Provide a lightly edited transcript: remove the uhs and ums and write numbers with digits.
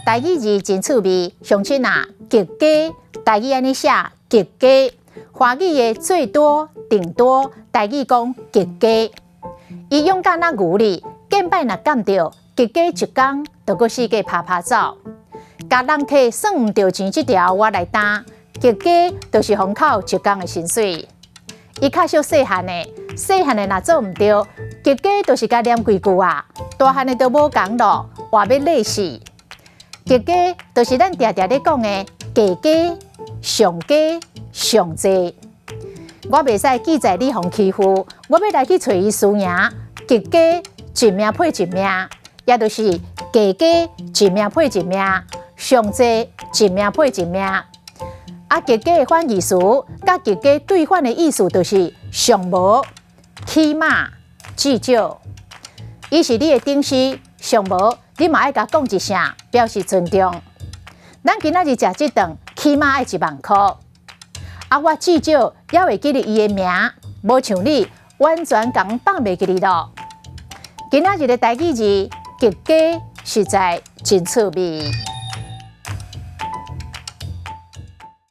台語字真趣味，鄉親啊，極低，台語按呢寫，極低，華語的最多、頂多，台語講極低。伊勇敢若牛哩，見擺若感著，極低一工就閣四界趴趴走。共人客算毋著錢這條我來擔，極低就是予扣一工的薪水。伊較惜細漢的，細漢的若做毋著，極低就是共念幾句啊，大漢的就無仝囉，活欲累死。極低就是咱定定咧講的低低、上低、上濟。我袂使記在你予欺負，我欲來去揣伊輸贏。極低一命配一命，也就是低低一命配一命，上濟一命配一命。啊，極低的反義詞，佮極低對反的意思就是上無、起碼、至少。伊是你的頂司，上無你嘛愛共講一聲，表示尊重。咱今仔日食這頓，起碼愛1萬箍。啊，我至少猶會記得伊的名，無像你完全共放袂記得囉。今仔日的台語字極低，實在真趣味。